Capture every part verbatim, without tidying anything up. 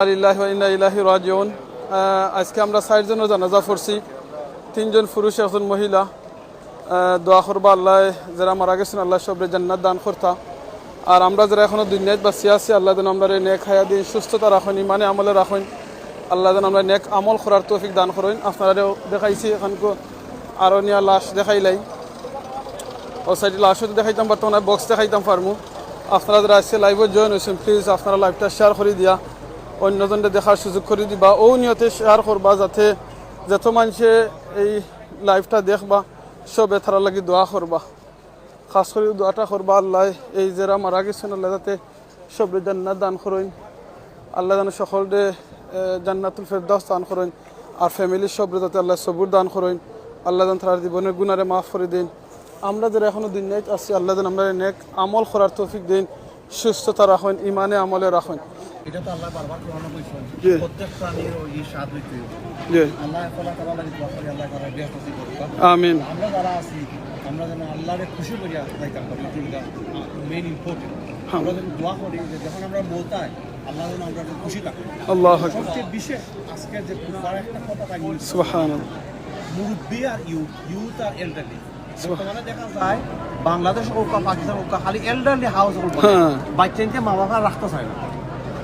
ইন্না লিল্লাহি ওয়া ইন্না ইলাইহি রাজিউন। আহ, আজকে আমরা চাইর জনর জানাজা পড়ছি, তিনজন পুরুষ, একজন মহিলা। আহ, দোয়া করবা আল্লাহ, যারা মারা গেছইন আল্লাহ সবরে জান্নাত দান করতা। আর আমরা যারা এখনো দুনিয়াত বাঁচিয়া আছি, আল্লাহ যেন আমরারে নেক হায়াত দিন, সুস্থতা রাখইন, ইমানে আমলে রাখইন। আল্লাহ যেন আমরারে নেক আমল করার তৌফিক দান করইন। আপনারারেও দেখাইছি এখানকু আরো নিয়া লাশ দেখাইলাই। ও সাইডে লাশ হয়তো দেখাইতাম পারতাম না, বক্স দেখাইতাম পারমু। আপনারা যারা আজকে লাইভে জয়েন হইছেন, প্লিজ আপনারা লাইভটা শেয়ার করি দিয়া অন্যজনরে দেখার সুযোগ করি দিবা। ও নিয়তে শেয়ার করবা, যাতে যত মানষে এই লাইভটা দেখবা, সবে তারার লাগি দোয়া করবা। খাস করি দোয়াটা করবা আল্লাহ, এই যারা মারা গেছইন আল্লাহ যাতে সবরে জান্নাত দান করইন। আল্লাহ যেন সকলরে, এ, জান্নাতুল ফেরদাউস দান করইন। আর ফ্যামিলির সবরে যাতে আল্লাহ সবুর দান করইন। আল্লাহ যেন তারার জীবনের গুনারে মাফ করি দেইন। আমরা যারা এখনো দুনিয়াত আছি, আল্লাহ যেন আমরারে নেক আমল করার তৌফিক দেইন, সুস্থতা রাখইন, ইমানে আমলে রাখইন। এটা তো আল্লাহ বারবার কোরআনে কইছেন, জি। প্রত্যেক প্রাণীর ওই স্বাদ হইতে হবে। জি। আল্লাহ তাআলা তাআলা লাগি দোয়া করি, আল্লাহ তাআলা বেহেশত নসিব করুক। আমিন। আমরা যারা আছি, আমরা যেন আল্লাহরে খুশি করিয়া যাইতাম পারি, এটা মেইন ইম্পর্টেন্ট। হ্যাঁ। আমরা যেন দোয়া করি যে যখন আমরা মরতাই, আল্লাহ যেন আমরা খুশি থাকি। আল্লাহু আকবার। সবচেয়ে বিশেষ আজকে যে খুব বড় একটা কথা তাই বলছি। সুবহানাল্লাহ। মুরব্বি আর ইউথ, ইউথ আর এল্ডারলি। বর্তমানে দেখা যায় বাংলাদেশ হোক বা পাকিস্তান হোক, খালি এল্ডারলি হাউস হোক, হ্যাঁ। বাচ্চাইন্তে মা বাবা রাখতে চায় না।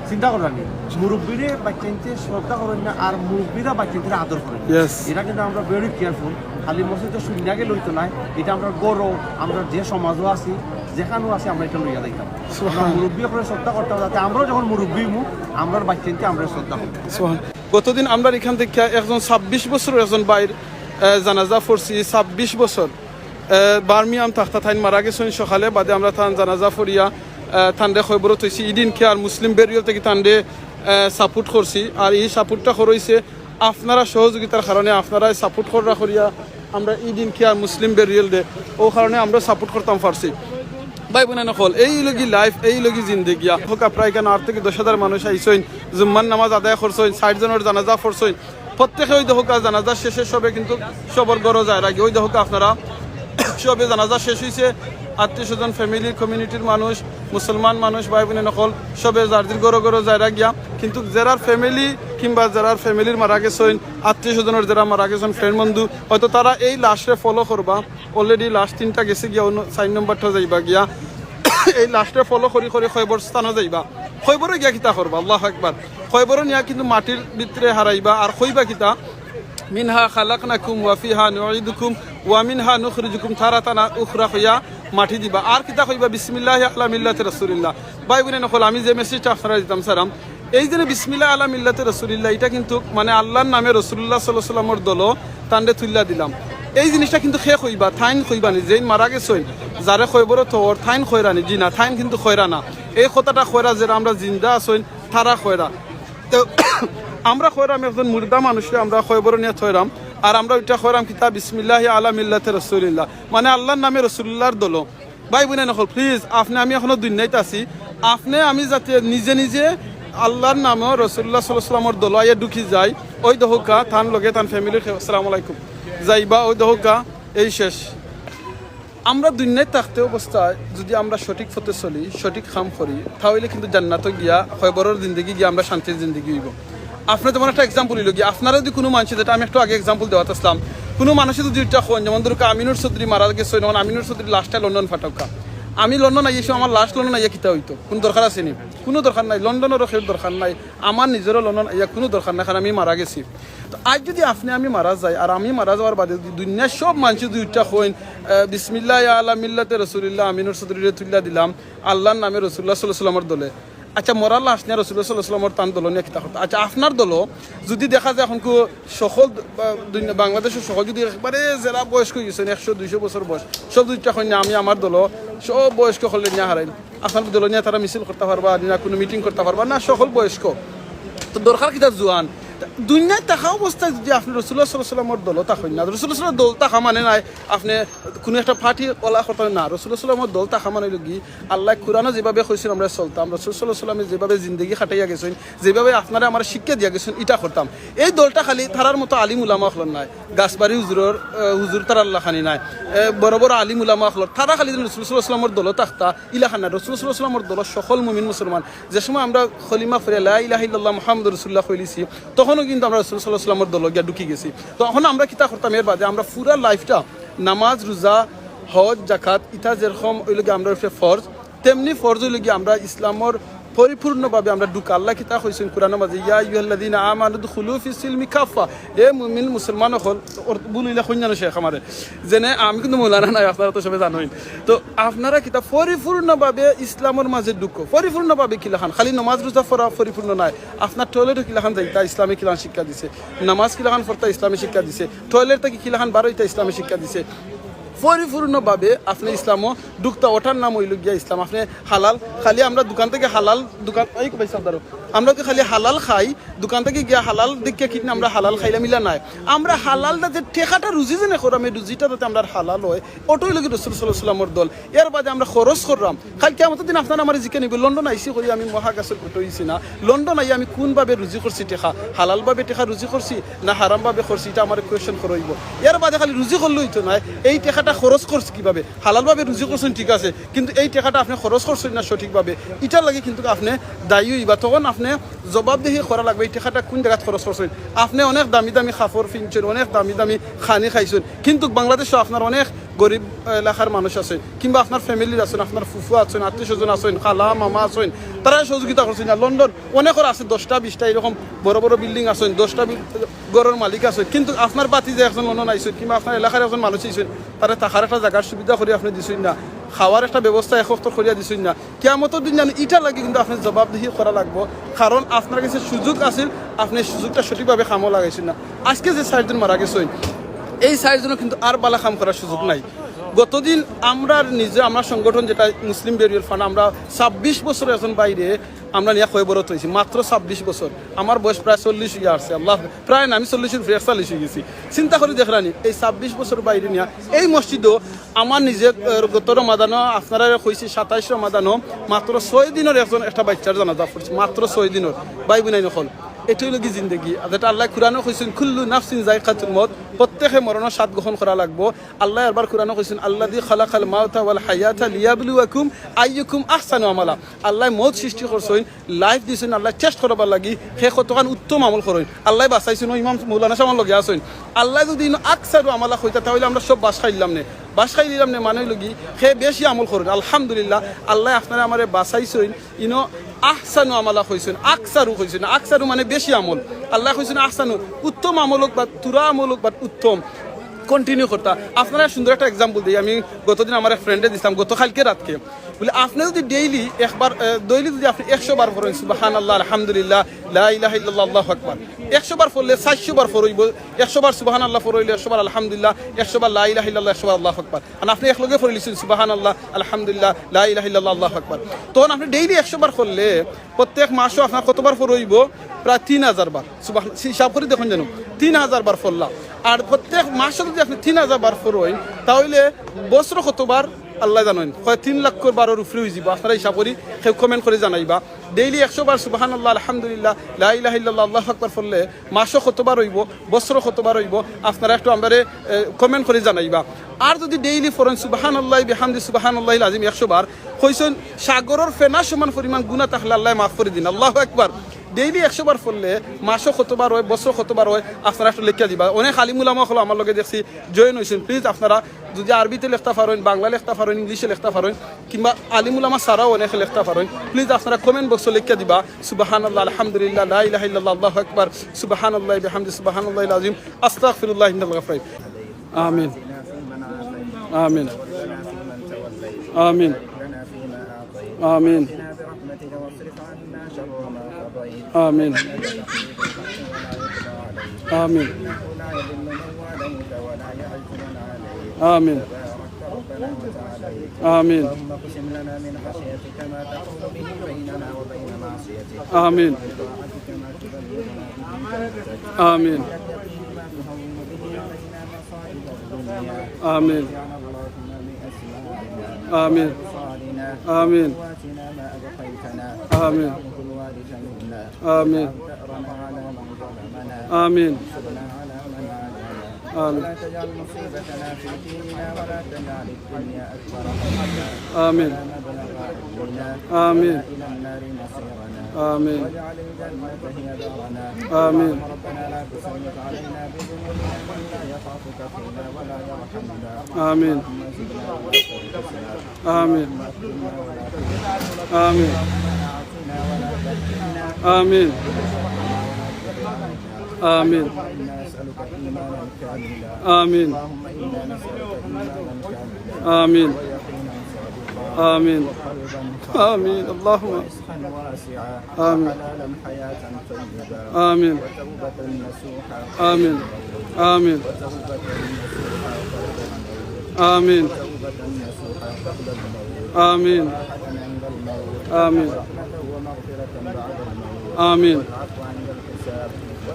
চিন্তা করবেন নি, মুরব্বিরে বাচ্চাইন্তে শ্রদ্ধা করেন না, আর মুরব্বিরা বাচ্চাইন্তে আদর করেন না। Yes। এটা কিন্তু আমরা ভেরি কেয়ারফুল। খালি মসজিদে শূন্য গেলে হইতো নয়, এটা আমরা গৌরব, আমরা যে সমাজও আছি, যেখানেও আছি, আমরা এটা লইয়া যাইতাম। আমরা সুবহান। মুরব্বি করে শ্রদ্ধা করতাম, যাতে আমরাও যখন মুরব্বি হইমু, আমরার বাচ্চাইন্তে আমরা শ্রদ্ধা করতাম। সুবহান। গতদিন আমরা এখান থেকে একজন ছাব্বিশ বছরের একজন ভাইর, আহ, জানাজা পড়ছি, ছাব্বিশ বছর। আহ, বার্মিংহাম থাকতা তাইন মারা গেছইন সকালে, বাদে আমরা তান জানাজা পড়িয়া, আহ, তানরে কবরো থইছি। ইদিনকে আর মুসলিম বেরিয়াল থেকে তানরে, আহ, সাপোর্ট করছি। আর এই সাপোর্টটা করইছে আপনারা সহযোগিতার কারণে, আপনারা সাপোর্ট করা করিয়া আমরা ইদিনকে আর মুসলিম বেরিয়াল ডে, ও কারণে আমরা সাপোর্ট করতাম পারছি। ভাই বোনেরা হকল, এই লগি লাইফ, এই লগি জিন্দেগিয়া। হোক আপনারা এখানে আট থেকে দশ হাজার মানুষ আইছইন, জুম্মার নামাজ আদায় করছইন, ষাট জনের জানাজা পড়ছইন। প্রত্যেকে ওই দেখুকা জানাজা শেষে সবে কিন্তু সবর ঘরো যাইরা গিয়া। ওই দেখুকা আপনারা সবে জানাজা শেষ হইছে, আত্মীয় স্বজন, ফ্যামিলি, কমিউনিটির মানুষ, মুসলমান মানুষ, ভাই বোনেরা হকল সবে যার যার ঘরো ঘরো যাইরা গিয়া। কিন্তু যারার ফ্যামিলি কিংবা যারার ফ্যামিলির মারা গেছইন, আত্মীয় স্বজনের যারা মারা গেছইন, ফ্রেন্ড বন্ধু, হয়তো তারা এই লাশরে ফলো করবা। Already লাশ তিনটা গেছে গিয়া, অন্য চার নম্বরটা যাইবা গিয়া। এই লাশরে ফলো করি করি কবরস্থানো যাইবা। কবরো গিয়া কিতা করবা? আল্লাহু আকবার। কবরো নিয়া কিন্তু মাটির ভিতরে হারাইবা, আর কইবা কিতা? মিনহা খালাকনাকুম ওয়া ফিহা নুঈদুকুম ওয়া মিনহা নুখরিজুকুম তারাতান উখরা কইয়া মাটি দিবা। আর কিতা কইবা? বিসমিল্লাহি আলা মিল্লাতি রাসূলিল্লাহ। ভাই বোনেরা হকল, আমি যে মেসেজটা আপনারারে দিতাম চাইরাম, এই যে বিসমিল্লাহ আলা মিল্লাতি রাসূলিল্লাহ, এটা কিন্তু মানে আল্লাহর নামে রাসূলুল্লাহ সাল্লাল্লাহু আলাইহি ওয়াসাল্লামর দলো তানরে তুইল্লা দিলাম। এই জিনিসটা কিন্তু কে কইবা? তাইন কইবা নি, যেইন মারা গেছইন, যারে কবরো থওর, তাইন কইরা নি? জি না, তাইন কিন্তু কইরা না। এই কথাটা কইরা যেরা আমরা জিন্দা আছইন, তারা কইরা। তো আমরা কইরাম একজন মুর্দা মানুষরে আমরা কবরো নিয়া থইরাম, আর আমরা ওইটা কইরাম কিতা? বিসমিল্লাহি আলা মিল্লাতি রাসূলিল্লাহ, মানে আল্লাহর নামে রাসূলুল্লাহর দলো। ভাই বোনেরা হকল, প্লিজ, আপনে আমি এখনো দুনিয়াত আছি, আপনে আমি যাতে নিজে নিজে আল্লাহর নামে রাসূলুল্লাহ সাল্লাল্লাহু আলাইহি ওয়াসাল্লামর দলো আইয়া ঢুকি যাই, ওই দেখুকা তান লগে তান ফ্যামিলির কেউ, আসসালামু আলাইকুম, যাইবা, ওই দেখুকা এই শেষ। আমরা দুনিয়াত থাকতে অবস্থায় যদি আমরা সঠিক পথে চলি, সঠিক কাম করি, তাহলে কিন্তু জান্নাতো গিয়া, কবরর জিন্দেগি গিয়া আমরা শান্তির জিন্দেগি হইব। আপনে যেমন একটা এক্সাম্পল হইল গিয়া, আপনারা যদি কোনো মানুষে, যেটা আমি একটু আগে এক্সাম্পল দেওয়াত আসলাম, কোনো মানুষে যদি এটা কইন, যেমন ধরুক আমিনুর চৌধুরী মারা গেছে, যেমন আমিনুর চৌধুরী লাশটা লন্ডন ফাটাউকা, আমি লন্ডন আইছি, আমার লাশ লন্ডন আইয়া কিতা হইতো? কোনো দরকার আছে নি? কোনো দরকার নাই, লন্ডনেরও কেউ দরকার নাই, আমার নিজেরও লন্ডন আইয়া কোনো দরকার নাই, কারণ আমি মারা গেছি। তো আজ যদি আপনে আমি মারা যাই, আর আমি মারা যাওয়ার বাদে যদি দুনিয়ার সব মানুষ যদি উঠা কইন, আহ, "বিসমিল্লাহ আলা মিল্লাতে রসুলিল্লাহ, আমিনুর চৌধুরীরে তুইল্লা দিলাম আল্লাহর নামে রসুল্লাহ সাল্লাল্লাহু আলাইহি ওয়াসাল্লামর দলে", আচ্ছা, মরার লাশ নিয়া রসুল্লাহ সাল্লাল্লাহু আলাইহি ওয়াসাল্লামর তান দলো নিয়া কিতা করতা? আচ্ছা, আপনার দলো যদি দেখা যায় এখন কু সকল, আহ, দুনিয়া, বাংলাদেশের সকল যদি একবারে যারা বয়স্ক হয়ে গেছেন, একশো দুইশো বছর বয়স, সব যদি উঠা কইন না, "আমি আমার দলো সব বয়স্ক করলে নিয়ে হারাইন", আপনার দলো নিয়া তারা মিছিল করতা পারবা, না কোনো মিটিং করতা পারবা, না সকল বয়স্ক। তো দরকার কিতা জুয়ান? তো দুনিয়াত থাকা অবস্থায় যদি আপনে রাসুলুল্লাহ সাল্লাল্লাহু আলাইহি ওয়াসাল্লামর দলো থাকইন না, রাসুলুল্লাহ সাল্লাল্লাহু আলাইহি ওয়াসাল্লামর দলো থাকা মানে নায় আপনে কুনু একটা পার্টি ওলা করতা না। রাসুলুল্লাহ সাল্লাল্লাহু আলাইহি ওয়াসাল্লামর দলো থাকা মানে অইলো গি, আল্লায় কুরআনো যেভাবে কইছইন আমরা চলতাম, রাসুল সাল্লাল্লাহু আলাইহি ওয়াসাল্লামে যেভাবে জিন্দেগি কাটাইয়া গেছইন, যেভাবে আপনারে আমারে শিক্ষা দিয়া গেছইন, ইটা করতাম। এই দলটা খালি তারার মতো আলিম উলামা অকলর নায়, গাছবাড়ি হুজুরর, আহ, হুজুর তারার লাখানি নায়, আহ, বড় বড় আলিম উলামা অকলর, তারা খালি যেন রাসুল সাল্লাল্লাহু আলাইহি ওয়াসাল্লামর দলো থাকতা, ইলাখান নায়। রাসুল সাল্লাল্লাহু আলাইহি ওয়াসাল্লামর দলো সকল মুমিন মুসলমান। যে সময় আমরা কলিমা পড়িয়া লা ইলাহা ইল্লাল্লাহ মুহাম্মাদুর রাসুলুল্লাহ কইলিছি, তখনও কিন্তু আমরা রাসুল সাল্লাল্লাহু আলাইহি ওয়াসাল্লামর দলো গিয়া ঢুকি গেছি। তখন আমরা কিতা করতাম? এর বাদে আমরা পুরা লাইফটা নামাজ, রোজা, হজ, জাকাত, ইটা যেরকম অইলো গি আমরার উপরে ফরজ, তেমনি ফরজ অইলো গি আমরা ইসলামর পরিপূর্ণভাবে আমরা ঢুকা। আল্লায় কিতা কইছইন কুরআনর মাঝে, "ইয়া আইয়ুহাল্লাযীনা আমানু উদখুলু ফিস সিলমি কাফফা।" এ মুমিন মুসলমান অকল, অর-, ভুল অইলে কইন জানো শেখ আমারে। যেনে আমি কিন্তু মৌলানা নায়, আপনারা তো সবে জানইন। তো আপনারা কিতা পরিপূর্ণভাবে ইসলামর মাঝে ঢুকো। পরিপূর্ণভাবে কিলাখান? খালি নমাজ রোজা পড়া পরিপূর্ণ নায়। আপনার টয়লেটও কিলাখান যাইতা, ইসলামে কিলাখান শিক্ষা দিছে। নামাজ কিলাখান পড়তা, ইসলামে শিক্ষা দিছে। টয়লেট থাকি কিলাখান বারইতা, ইসলামে শিক্ষা দিছে। পরিপূর্ণভাবে আপনে ইসলামও ঢুকতা, ওটার নাম অইলো গিয়া ইসলাম। আপনে হালাল, খালি আমরা দোকান থাকি হালাল, দোকান, এই ভাই সাহেব দাঁড়াও। আমরা কি খালি হালাল খাই, দোকান থাকি গিয়া হালাল দেখিয়া কিনি আমরা হালাল খাইলাম, ইলা নায়। আমরা হালালটা যে টেকাটা রুজি যেনে কররাম, এই রুজিটা যাতে আমরার হালাল অয়, ওটা অইলো গি রাসুল সাল্লাল্লাহু আলাইহি ওয়াসাল্লামর দল। এর বাদে আমরা খরচ কররাম। কাইল কিয়ামতর দিন আপনারা আমারে জিকাইন নিবা, লন্ডন আইছি করি আমি মহা গাছর গুটো অইছি না। লন্ডন আইয়া আমি কুনভাবে রুজি করছি টেকা? হালালভাবে টেকা রুজি করছি না হারামভাবে করছি? ইটা আমারে question করা অইবো। এর বাদে খালি রুজি করলে অইতো নায়, এই টেকাটা খরচ করছি কিভাবে? হালালভাবে রুজি করছইন, ঠিক আছে, কিন্তু এই টেকাটা আপনে খরচ করছইন না সঠিকভাবে, ইটার লাগি কিন্তু আপনে দায়ী অইবা। তখন আপনে জবাবদিহি করা লাগবো, এই টেকাটা কুন জাগাত খরচ করছইন। আপনে অনেক দামি দামি কাপড় ফিনছইন, অনেক দামি দামি খানি খাইছইন, কিন্তু বাংলাদেশও আপনার অনেক গরিব এলাকার মানুষ আছইন, কিংবা আপনার ফ্যামিলির আছইন, আপনার ফুফু আছইন, আত্মীয় স্বজন আছইন, খালা মামা আছইন, তারারে সহযোগিতা করছইন না। লন্ডন অনেকর আছে দশটা বিশটা এরকম বড় বড় বিল্ডিং আছইন, দশটা বিল-, ঘরর মালিক আছইন, কিন্তু আপনার ভাতিজা একজন লন্ডন আইছইন, কিংবা আপনার এলাকার একজন মানুষ আইছইন, তারে থাকার একটা জাগার সুবিধা করি আপনে দিছইন না, খাওয়ার একটা ব্যবস্থা এক ওয়াক্ত করিয়া দিছইন না। কিয়ামতর দিন জানি ইটার লাগি কিন্তু আপনে জবাবদিহি করা লাগবো, কারণ আপনার গেছে সুযোগ আছিল, আপনে সুযোগটা সঠিকভাবে কামো লাগাইছইন না। আজকে যে চাইরজন মারা গেছইন, এই চাইরজনও কিন্তু আর ভালা কাম করার সুযোগ নাই। গতদিন আমরার নিজে, আমরার সংগঠন যেটা মুসলিম বেরিয়ার ফান্ড, আমরা ছাব্বিশ বছর একজন ভাইরে আমরা নিয়া কয়বরত অইছি, মাত্র ছাব্বিশ বছর। আমার বয়স প্রায় চল্লিশ অইয়া আসছে, আল্লাহ, প্রায় না, আমি চল্লিশর উপরে, একচল্লিশ অইগেছি। চিন্তা করি দেখরানি, এই ছাব্বিশ বছর ভাইরে নিয়া এই মসজিদও আমার নিজে, আহ, গত রমাদানও আপনারারে কইছি, সাতাইশ রমাদানও মাত্র ছয় দিনর একজন একটা বাইচ্চার জানাজা পড়ছি, মাত্র ছয় দিনর। ভাই বইনাইন অকল, ইটা অইলো গি জিন্দেগি? আর যেটা আল্লায় কুরআনো কইছইন, "কুল্লু নাফসিন যায়কাতুল মউত", প্রত্যেকে মরণর স্বাদ গ্রহণ করা লাগবো। আল্লায় আরবার কুরআনো কইছইন, "আল্লাযী খালাকাল মাউতা ওয়াল হায়াতা লিয়াবলুয়াকুম আইয়ুকুম আহসানু আমালা।" আল্লায় মউত সৃষ্টি করছইন, life দিছইন আল্লায় test করবার লাগি, হে কতখান উত্তম আমল করইন। আল্লায় বাঁচাইছইন, ও ইমাম মৌলানা সাহেব আমার লগে আছইন। আল্লায় যদি ইনো আকসারু আমালা কইতা, তা অইলে আমরা সব বাঁশ খাইলাম নে, বাঁশ খাইলিলাম নে, মানে অইলো গি, হে বেশি আমল করইন। আলহামদুলিল্লাহ, আল্লায় আপনারে আমারে বাঁচাইছইন, ইনো আহসানু আমালা কইছইন, আকসারু কইছইন না, আকসারু মানে বেশি আমল। আল্লায় কইছইন আহসানু, উত্তম আমল অউক বা থুড়া আমল অউক, but উত্তম, continue করতা। আপনারে সুন্দর একটা example দেই, আমি গতদিন আমার এক friend-এ দিছলাম, গত কাইলকে রাইতকে, বলে, আপনে যদি daily একবার, আহ, daily যদি আপনে একশো বার পড়ইন, সুবহানাল্লাহ, আলহামদুলিল্লাহ, লা ইলাহা ইল্লাল্লাহ, আল্লাহু আকবার, একশো বার পড়লে চাইরশো বার পড়া অইবো, একশো বার সুবহানাল্লাহ পড়া অইলে একশো বার আলহামদুলিল্লাহ, একশো বার লা ইলাহা ইল্লাল্লাহ, একশো বার আল্লাহু আকবার। আর আপনে একলগে পড়িলিছইন সুবহানাল্লাহ, আলহামদুলিল্লাহ, লা ইলাহা ইল্লাল্লাহ, আল্লাহু আকবার। তখন আপনে daily একশো বার পড়লে প্রত্যেক মাসও আপনার কতবার পড়া অইবো? প্রায় তিন হাজার বার। সুবহান-, হিসাব করি দেখইন জানো, তিন হাজার বার পড়লা। আর প্রত্যেক মাসও যদি আপনে তিন হাজার বার পড়ইন, তা অইলে বছরও কতবার আল্লায় জানইন, প্রায় তিন লাখ বারর উপরে অইযিবো। আপনারা হিসাব করি কেউ comment করি জানাইবা। Daily একশো বার সুবহানাল্লাহ, আলহামদুলিল্লাহ, লা ইলাহা ইল্লাল্লাহ, আল্লাহু আকবার পড়লে মাসও কতবার অইবো, বছরও কতবার অইবো, আপনারা একটু আমরারে, এ, comment করি জানাইবা। আর যদি daily পড়ইন সুবহানাল্লাহি বিহামদি সুবহানাল্লাহিল আজিম একশো বার, কইছইন সাগরর ফেনা সমান পরিমাণ গুনা থাকলে আল্লায় মাফ করি দিন। আল্লাহু আকবার। Daily একশো বার পড়লে মাসও কতবার অয়, বছরও কতবার অয়, আপনারা একটু লেখিয়া দিবা। অনেক আলিম উলামা অকল আমার লগে দেখছি join অইছইন। Please আপনারা যদি আরবিতে লেখতা পারইন, বাংলা লেখতা পারইন, ইংলিশে লেখতা পারইন, কিংবা আলিম উলামা ছাড়াও অনেকে লেখতা পারইন, please আপনারা comment box-ও লেখিয়া দিবা, সুবহানাল্লাহ, আলহামদুলিল্লাহ, লা ইলাহা ইল্লাল্লাহ, আল্লাহু আকবার, সুবহানাল্লাহি বিহামদি, সুবহানাল্লাহিল আজিম, আস্তাগফিরুল্লাহ, ইন্নাল্লাহু গাফুরুর রাহিম। আমিন। আমিন। আমিন। আমিন। برحمتك واصرف عنا شر ما قضيت. آمين. إنك تقضي بالحق ولا يقضى عليك. آمين. إنه لا يذل من واليت ولا يعز من عاديت. آمين. تباركت ربنا وتعاليت. آمين. اللهم اقسم لنا من خشيتك ما تحول به بيننا وبين معصيتك. آمين. ومن طاعتك ما تبلغنا به آمين. آمين. آمين. آمين. آمين. آمين. ولا تجعل مصيبتنا في ديننا ولا تجعل الدنيا أكبر همنا آمين. ولا مبلغ علمنا آمين. ولا إلى النار مصيرنا آمين. واجعل الجنة هي دارنا آمين. اللهم ربنا لا تسلط علينا بذنوبنا من لا يخافك فينا ولا يرحمنا آمين. اللهم زدنا ولا تنقصنا آمين. اللهم أكرمنا ولا تهنا آمين. اللهم أعطنا ولا تحرمنا آمين. آمين. اللهم إنا نسألك إيمانا كاملا آمين. اللهم إنا نسألك إيمانا كاملا آمين. ويقينا صادقا آمين. وقلبا خاشعا آمين. اللهم ورزقا واسعا آمين. وحلالا حياة طيبة آمين. وتوبة نصوحا آمين. آمين. وتوبة نصوحا قبل الموت آمين. وتوبة نصوحا قبل الموت آمين. وراحة عند الموت آمين. ورحمة ومغفرة بعد الموت آمين. والعفو عند الحساب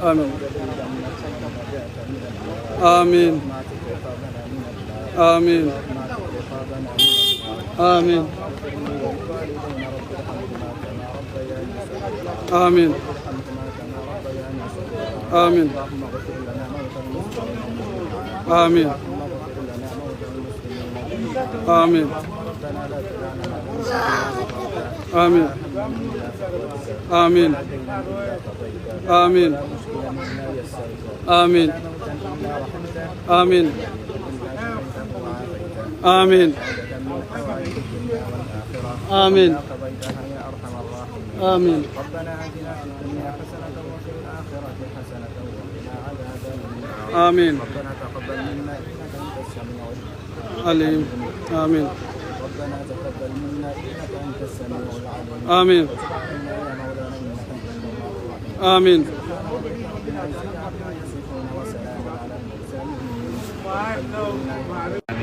آمين. والفوز بالجنة والنجاة من النار آمين. اللهم اعتق رقابنا من النار آمين. اللهم اعتق رقابنا من النار آمين. اللهم اغفر لي ولوالدينا رب ارحمهما كما ربياني صغيرا آمين. ارحمهما كما ربياني صغيرا آمين. اللهم اغفر لنا موتى المسلمين جميعا آمين. اللهم اغفر لنا موتى المسلمين جميعا آمين. اللهم ربنا لا تدع لنا ذنبا آمين. آمين. آمين. آمين. آمين. آمين. آمين. آمين. آمين. ربنا آتنا في الدنيا حسنة وفي الآخرة حسنة وقنا عذاب النار. آمين. ربنا تقبل منا إنك أنت السميع العليم. آمين. ربنا تقبل منا إنك أنت السميع العليم. آمين. وتب علينا يا مولانا إنك أنت التواب الرحيم. آمين. سبحان ربك رب العزة عما يصفون وسلام على المرسلين والحمد لله رب العالمين.